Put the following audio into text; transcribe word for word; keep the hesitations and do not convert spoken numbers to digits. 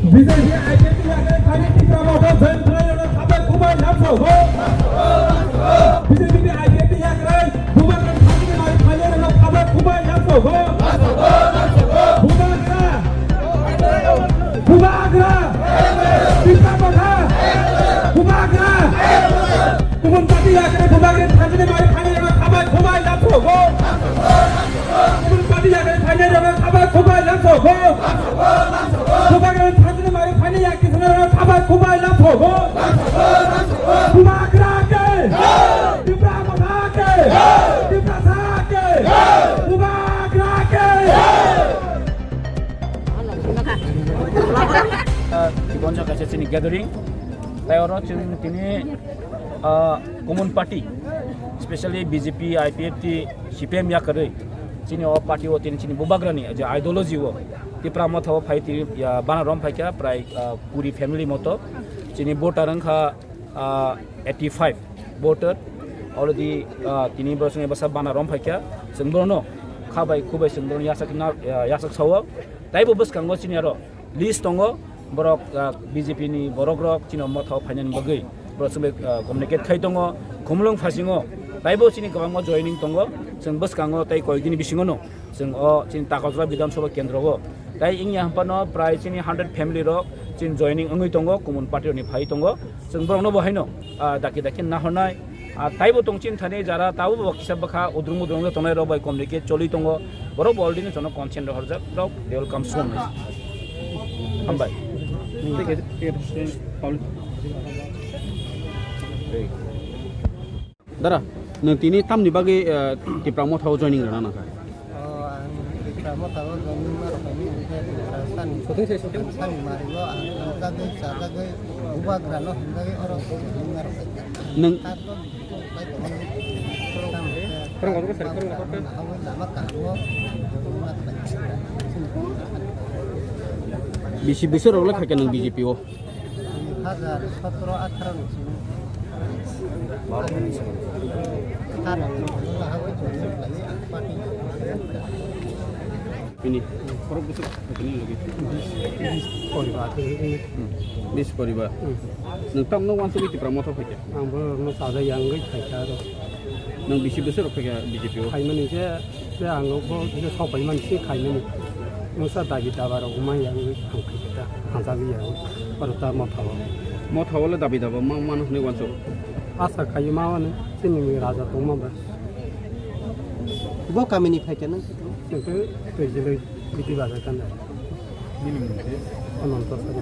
B J P I P F ni yakarwi phainai Tipra Motha join khlairokno khabai khubai lamsogo. B J P ni I P F ni yakarwi Bubagra thangwi nai phainairokno khabai khubai lamsogo. Bubagra! Bubagra! Tipra Motha! Bubagra! Kubun party yakarwi Bubagra thangwi nai phainairokno khabai khubai lamsogo. Kubun party yakarwi phainairokno khabai khubai lamsogo. Bubagra thangwi nai phainai yakti swngrokno khabai khubai lamsogo. Bubagra ke! Tipra Motha ke! Tiprasa ke! Bubagra ke! Tibonsa kaisa chini gathering. Tai oro chwng tini, ah, common party, specially B J P, I P F T, C P M yakarwi chini o party o tini chini Bubagrani je ideology o Tipra Motha o phai tini, ya, bana rom phaikha prai, ah, kuri family moto. Chini voter wngkha, ah, eighty five voter. Already, ah, tini borok chwng bwsa bana rom phaikha. Chwng borokno khabai khubai chwng borokno yasak na, ah, yasak sao. Taibo bwskango chini aro list tongo, borok, ah, B J P ni borok rok chini Motha o phainani bagwi borok chwngbai, ah, communicate khai tongo, khumulwng phasingo, taibo chini kwbangma joining tongo, chwng bwskango tei koyekdini bisingo no chwng o chini Takarjala Bidhan Sabha Kendro o tai wngya hwnphano prai chini hundred family rok chini joining wngwi tongo, common party rokni phai tongo, chwng borokno bo haino, ah, daki daki nahornai. Ah, taibo tong chini thani jara tabo bo kisa bwkha udrung udrung tongnai rok bai communicate choli tongo. Borok bo already no jono consent rohorjak rok, they will come soon. Hambai. Dara, nwng tini tamni bagwi, eh, Tipra Motha o joining rwna nangkha? O, ang Tipra Motha o joining ma rwkha, ang khe Tipra sani, sani mari o ang hamjagwi chajagwi Bubagra no hamjagwi oro joining ma rwkha. Nwng Bisi bwswk rok le khaikha nwng B J P o? Dui hajar sotro atharo ni simi. Bini borok bwswk khaikha nini logi? Bis poribar. Hmm. Bis poribar. Hmm. Nwng tamno wansugwi Tipra Motha phaikha? Ang borokno chajak ya wngwi phaikha aro. Nwng bisi bwswk rok phaikha B J P o? Phaimani je, je ang bo je sok paimani se khaimani. Mungsa dabi daba rok wngma ya wngwi ang phaikha ta, hamjagwi ya wngwi. Aro ta Motha o. Motha o le dabi daba ma-, mano hwnwi wansugo? Asa khaio ma wano, chini raja tongma ba. Bo kamini phaikha nang? Nwng khe twijlwi biti bazar kanda. Bini mung khe? Ananto Sharma.